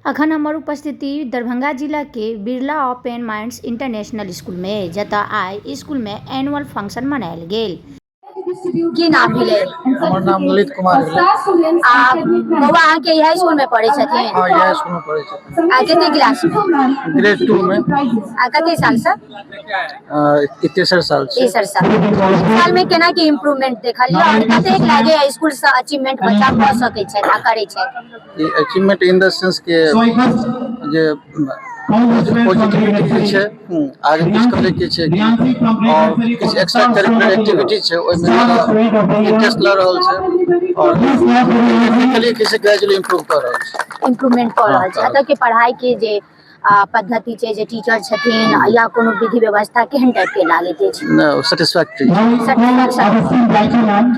अखन हमर उपस्थिति दरभंगा जिलाके बिरला ओपन माइंड्स इंटरनेशनल स्कूलमे अइ, जतय आइ स्कूलमे एनुअल फंक्शन मनायल गेल। की नाम भेलै? हमर नाम ललित कुमार भेलै। आ बौआ अहाँके इएह स्कूलमे पढ़ै छथिन? हँ, इएह स्कूलमे पढ़ै छथिन। आ कते क्लासमे? ग्रेड 2 मे। आ कते सालसँ? ई तेसर साल छै। तेसर साल। एक सालमे केना की इम्प्रूवमेंट देखलियै आओर कतेक लागैए स्कूलसँ अचीवमेंट बच्चा कऽ सकै छथि आ करै छथि? ई अचीवमेंट इन the sense के जे पॉजिटिविटी जे छै, आगे किछु करैके छै आओर किछु एक्स्ट्रा करिकुलर एक्टिविटी छै, ओहिमे ज्यादा इंटरेस्ट लऽ रहल छै आओर टेक्निकली किछु ग्रेजुअली इम्प्रूव कऽ रहल छै। इम्प्रूवमेंट कऽ रहल छै। एतऽ के पढ़ाई के जे पद्धति छै, जे टीचर छथिन या कोनो विधि व्यवस्था केहन टाइप के लागैत अछि? सेटिस्फैक्ट्री। सेटिस्फैक्शन।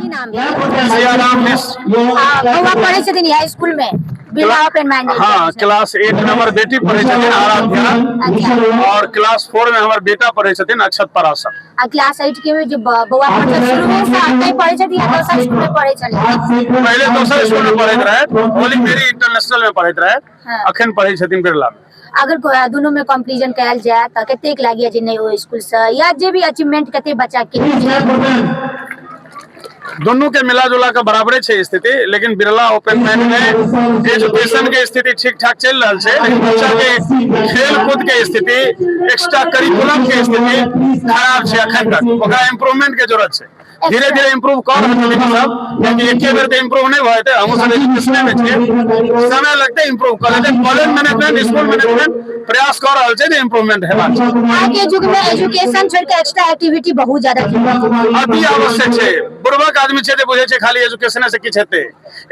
की नाम भेल? सियाराम मिश्र। बौआ पढ़ै छथिन इएह स्कूल में, बिरला ओपन माइंड? हाँ, क्लास 8 में हमर बेटी पढ़ै छथिन आराध्या और क्लास 4 में हमर बेटा पढ़ै छथिन अक्षत पराशर। आ क्लास 8 के जे बौआ पढ़ै छथिन, शुरुए से एतै पढ़ै छथिन या दोसर स्कूल में पढ़ै छथिन? पहिले दोसर स्कूल में पढ़ैत रहे, होली मेरी इंटरनेशनल में पढ़ैत रहे। अखन पढ़ै छथिन बिरला में। अगर दुनू में कंपेरिजन कयल जाय तऽ कतेक लागैया जे नहि ओहि स्कूल से या जे भी अचीवमेंट कते बच्चा के? दुनू के मिला जुला के बराबरे छै स्थिति, लेकिन बिरला ओपन माइंड में एजुकेशन के स्थिति ठीक ठाक चलि रहल छै, लेकिन बच्चा के खेल कूद के स्थिति, एक्स्ट्रा करिकुलम के स्थिति खराब छै अखन तक। ओकरा इम्प्रूवमेंट के जरूरत छै। धीरे धीरे इम्प्रूव कऽ रहल छथिन सब, कियाकि एके बेर तऽ इम्प्रूव नहि भऽ जेतै। हमहूँ सब एजुकेशने मे छियै, समय लगतै, इम्प्रूव कऽ लेतै। कॉलेज मैनेजमेंट, स्कूल मैनेजमेंट प्रयास कऽ रहल छै जे इम्प्रूवमेंट हेबाक छै। आइ के युग में एजुकेशन छोड़ के एक्स्ट्रा एक्टिविटी बहुत ज्यादा जरूरी छै। अति आवश्यक छै। बुड़बक आदमी छै जे बुझै छै खाली एजुकेशने से किछु हेतै।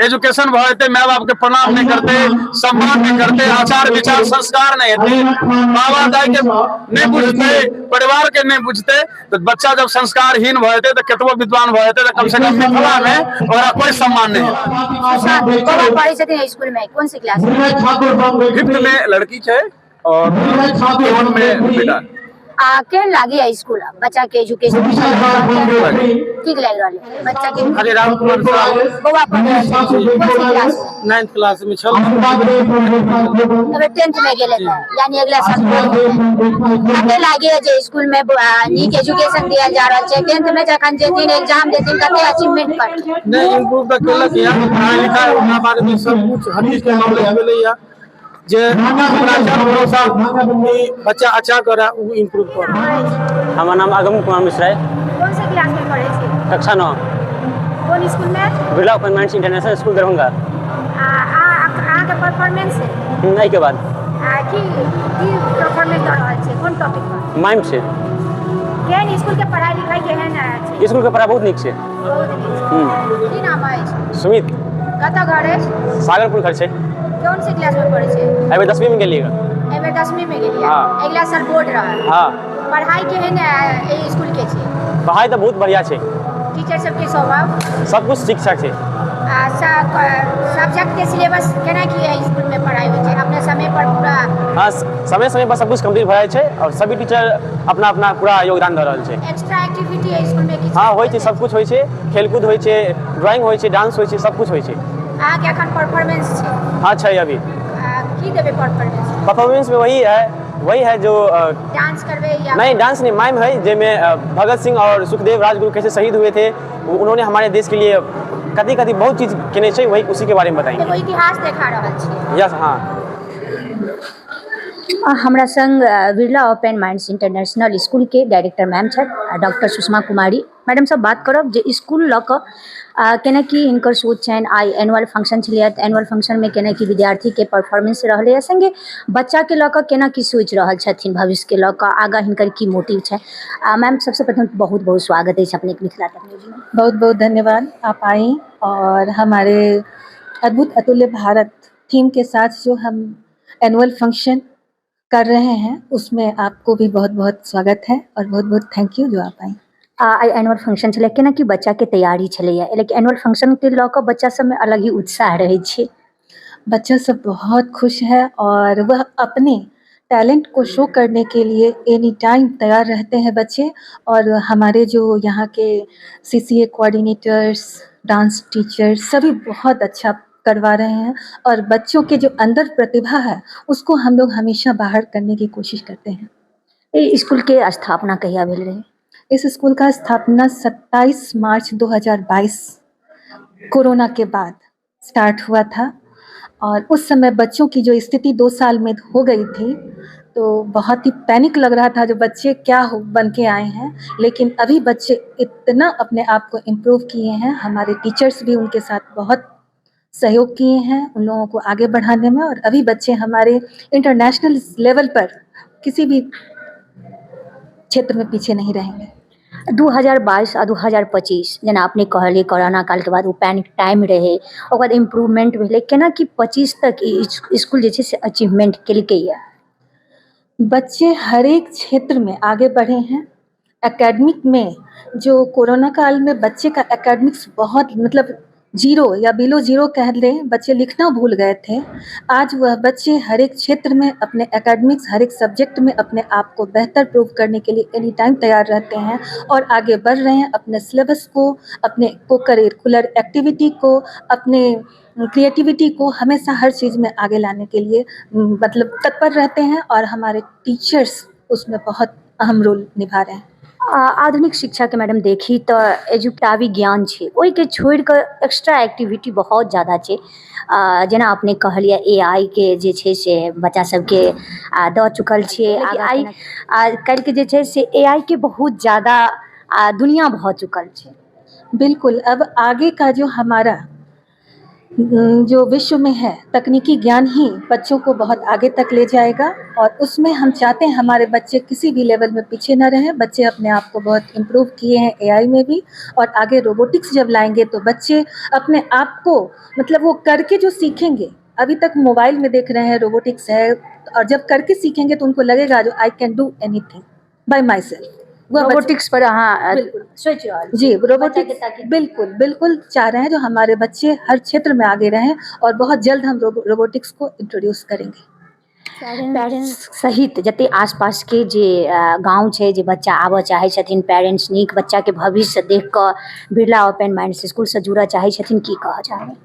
एजुकेशन भऽ जेतै, माय बाप के प्रणाम नहि करतै, सम्मान नहि करतै, आचार विचार संस्कार नहि हेतै, बाबा दाई के नहि बुझतै, परिवार के नहि बुझतै, तऽ बच्चा जब संस्कारहीन भऽ जेतै तऽ कतबो विद्वान भऽ जेतै तऽ कम से कम मिथिला मे ओकरा कोई सम्मान नहि हेतै। सुशांत बौआ पढ़ै छथिन स्कूल में, कोन सी क्लास में? फिफ्थ में लड़की छै और सेवन में बेटा। आ केहन लागैया स्कूल, बच्चा के एजुकेशन ठीक लागि रहल है बच्चा के? हरे राम कुमार साहु। बौआ पढ़ै छथिन कोन सी क्लास में? 9th class में छल। अबे 10th में गेलै तऽ यानी अगला साल बोर्ड हेतै। कते लागैया जे स्कूल में नीक एजुकेशन दियल जा रहल छै? 10th में जखन जेथिन, एग्जाम देथिन, कते अचीवमेंट करथिन? नहीं, इम्प्रूव तऽ केलक यऽ। पढ़ाई लिखाई ओकरा बारे में सब कुछ, हर चीज के नॉलेज मिलैया जे हमरा छै भरोसा कि बच्चा अच्छा करे, ओ इम्प्रूव करे। हमर नाम अगम कुमार मिश्रा है। कोन से क्लास में पढ़ै छी? कक्षा 9। कोन स्कूल में? Birla open minds international school, Darbhanga. आ अहाँके परफॉर्मेंस है? एहिके बाद। आ की की परफॉर्मेंस दऽ रहल छै, कोन टॉपिक पर? माइम छै। केहन स्कूल के पढ़ाई लिखाई केहन छै? स्कूल के पढ़ाई बहुत नीक छै। बहुत नीक छै। की नाम अछि? सुमित। कतऽ घर अछि? सागरपुर घर छै। कोन से क्लास में पढ़ै छै? एहि बेर 10वीं में गेलियै। एहि बेर 10वीं में गेलियै? हाँ। अगिला साल बोर्ड रहल? हाँ। पढ़ाई केहन एहि स्कूल के छै? पढ़ाई तऽ बहुत बढ़िया छै। टीचर सबके स्वभाव? सब कुछ ठीक ठाक छै। आ सब्जेक्ट के सिलेबस केना की एहि स्कूल में पढ़ाई होइ छै, अपने समय पर पूरा? हाँ, समय समय पर सब कुछ कम्प्लीट भऽ जाइ छै और सभी टीचर अपना अपना पूरा योगदान दऽ रहल छै। एक्स्ट्रा एक्टिविटी एहि स्कूल में किछु? हाँ, होइ छै, सब कुछ होइ छै। खेलकूद होइ छै, ड्राइंग होइ छै, डांस होइ छै, सब कुछ होइ छै। अहाँके अखन परफॉर्मेंस छै? हाँ, छै अभी। की देबै परफॉर्मेंस? परफॉर्मेंस में वही है, वही है जो डांस करबै या? नहीं, डांस नहीं, माइम है, जिसमें भगत सिंह और सुखदेव राजगुरु कैसे शहीद हुए थे, उन्होंने हमारे देश के लिए कथी कथी बहुत चीज केने छै, वही उसी के बारे में बताएंगे। एगो इतिहास देखा रहल छियै? यस, हाँ। हमरा संग Birla open minds international school के डायरेक्टर मैम छथि, डॉक्टर सुषमा कुमारी मैडम से बात करब जे स्कूल लऽ कऽ केना की हिनकर सोच छनि। आइ एनुअल फंक्शन छलैए, तऽ एनुअल फंक्शनमे केना की विद्यार्थीके परफॉर्मेंस रहलैए, सङ्गे बच्चाके लऽ कऽ केना की सोचि रहल छथिन, भविष्यके लऽ कऽ आगाँ हिनकर की मोटिव छनि। मैम, सबसँ प्रथम बहुत बहुत स्वागत अछि अपनेके मिथिला तक न्यूजमे। बहुत बहुत धन्यवाद, आप आई और हमारे अद्भुत अतुल्य भारत थीम के साथ जो हम एनुअल फंक्शन कर रहे हैं, उसमें आपको भी बहुत बहुत स्वागत है और बहुत बहुत thank you जो आप आई। आइ एनुअल फंक्शन छलै, केना की बच्चाके तैयारी छलैए? लेकिन एनुअल फंक्शनके लऽ कऽ बच्चा सबमे अलग ही उत्साह रहै छै। बच्चा सब बहुत खुश है और वह अपने टैलेंट को शो करने के लिए एनी टाइम तैयार रहते हैं बच्चे और हमारे जो यहाँ के सीसीए कोऑर्डिनेटर्स, डांस टीचर्स, सभी बहुत अच्छा करवा रहे हैं और बच्चों के जो अंदर प्रतिभा है उसको हम लोग हमेशा बाहर करने की कोशिश करते हैं। एहि स्कूलके स्थापना कहिया भेल रहै? इस स्कूल का स्थापना 27 मार्च 2022 कोरोना के बाद स्टार्ट हुआ था और उस समय बच्चों की जो स्थिति 2 साल में हो गई थी तो बहुत ही पैनिक लग रहा था जो बच्चे क्या हो बन के आए हैं। लेकिन अभी बच्चे इतना अपने आप को इम्प्रूव किए हैं, हमारे टीचर्स भी उनके साथ बहुत सहयोग किए हैं उन लोगों को आगे बढ़ाने में और अभी बच्चे हमारे इंटरनेशनल लेवल पर किसी भी क्षेत्र में पीछे नहीं रहेंगे। 2022 आ 2025 जेना अपने कहलियै कोरोना कालके बाद ओ पैनिक टाइम रहै, ओकर बाद इम्प्रूवमेंट भेलै, केना कि 25 तक ई स्कूल जे छै से अचीवमेंट केलकैया? बच्चे हर एक क्षेत्र में आगे बढ़े हैं। एकेडमिक में जो कोरोना काल में बच्चे का एकेडमिक्स बहुत मतलब जीरो या बिलो जीरो कह लें, बच्चे लिखना भूल गए थे। आज वह बच्चे हर एक क्षेत्र में अपने एकेडमिक्स हर एक सब्जेक्ट में अपने आप को बेहतर प्रूव करने के लिए एनी टाइम तैयार रहते हैं और आगे बढ़ रहे हैं। अपने सिलेबस को, अपने को करिकुलर एक्टिविटी को, अपने क्रिएटिविटी को हमेशा हर चीज़ में आगे लाने के लिए मतलब तत्पर रहते हैं और हमारे टीचर्स उसमें बहुत अहम रोल निभा रहे हैं। आधुनिक शिक्षाके मैडम देखी तऽ एजुटावी ज्ञान छै, ओहिके छोड़ि कऽ एक्स्ट्रा एक्टिविटी बहुत ज्यादा छै। जेना अपने कहलियै AI के जे छै से बच्चा सबके दऽ चुकल छियै। आइ काल्हिके जे छै से AI के बहुत ज्यादा दुनिया भऽ चुकल छै। बिल्कुल, अब आगे का जो हमारा जो विश्व में है तकनीकी ज्ञान ही बच्चों को बहुत आगे तक ले जाएगा और उसमें हम चाहते हैं हमारे बच्चे किसी भी लेवल में पीछे न रहें। बच्चे अपने आप को बहुत इम्प्रूव किए हैं एआई में भी और आगे रोबोटिक्स जब लाएंगे तो बच्चे अपने आप को मतलब वो करके जो सीखेंगे, अभी तक मोबाइल में देख रहे हैं रोबोटिक्स है और जब करके सीखेंगे तो उनको लगेगा जो I can do anything by myself. वह रोबोटिक्स पर अहाँ बिल्कुल। सोचि रहल छी जी, बच्चाके रोबोटिक्स ताकि बिल्कुल बिल्कुल चाह रहे हैं जो हमारे बच्चे हर क्षेत्र में आगे रहें और बहुत जल्द हम रोबोटिक्स को इंट्रोड्यूस करेंगे। पेरेंट्स सहित जते आसपासके जे गाँव छै, जे बच्चा आबऽ चाहै छथिन, पेरेंट्स नीक बच्चाके भविष्य देख कऽ बिरला ओपन माइंड्स स्कूलसँ जुड़ऽ चाहै छथिन, की कहऽ चाहबै?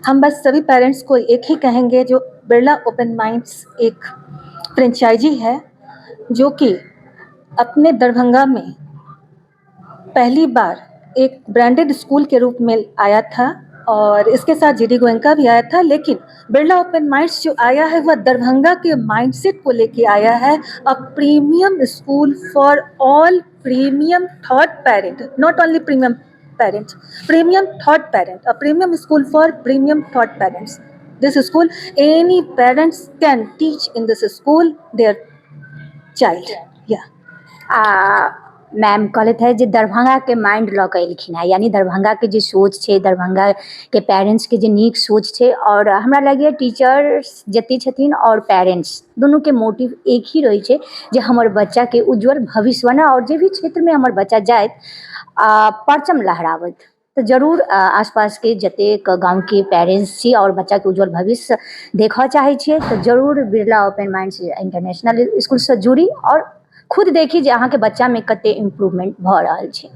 हम बस सभी पेरेंट्स को एक ही कहेंगे जो बिरला ओपन माइंड्स एक फ्रेंचाइजी है जो कि अपने दरभंगा में पहली बार एक ब्रांडेड स्कूल के रूप में आया था और इसके साथ जीडी गोयनका भी आया था, लेकिन बिरला ओपन माइंड्स जो आया है वह दरभंगा के माइंडसेट को लेके आया है। A premium school for all premium thought parent, not only premium parents, premium thought parent, a premium school for premium thought parents. This school, any parents can teach in this school their child. Yeah. आ ma'am कहलथि हे जे दरभंगाके mind लऽ कऽ एलखिन हेँ, यानी दरभंगाके जे सोच छै, दरभंगाके पेरेंट्सके जे नीक सोच छै और हमरा लगैए टीचर्स जते छथिन और पेरेंट्स दुनूके मोटिव एक ही रहै छै जे हमर बच्चाके उज्जवल भविष्य बनै और जे भी क्षेत्रमे हमर बच्चा जाथि परचम लहराबथि। तऽ जरूर आसपासके जतेक गाँवके पेरेंट्स छी और बच्चाके उज्जवल भविष्य देखऽ चाहै छियै तऽ जरूर बिरला ओपन माइंड्स इंटरनेशनल स्कूलसँ जुड़ी और खुद देखी जे अहाँके बच्चामे कते इम्प्रूवमेंट भऽ रहल छै।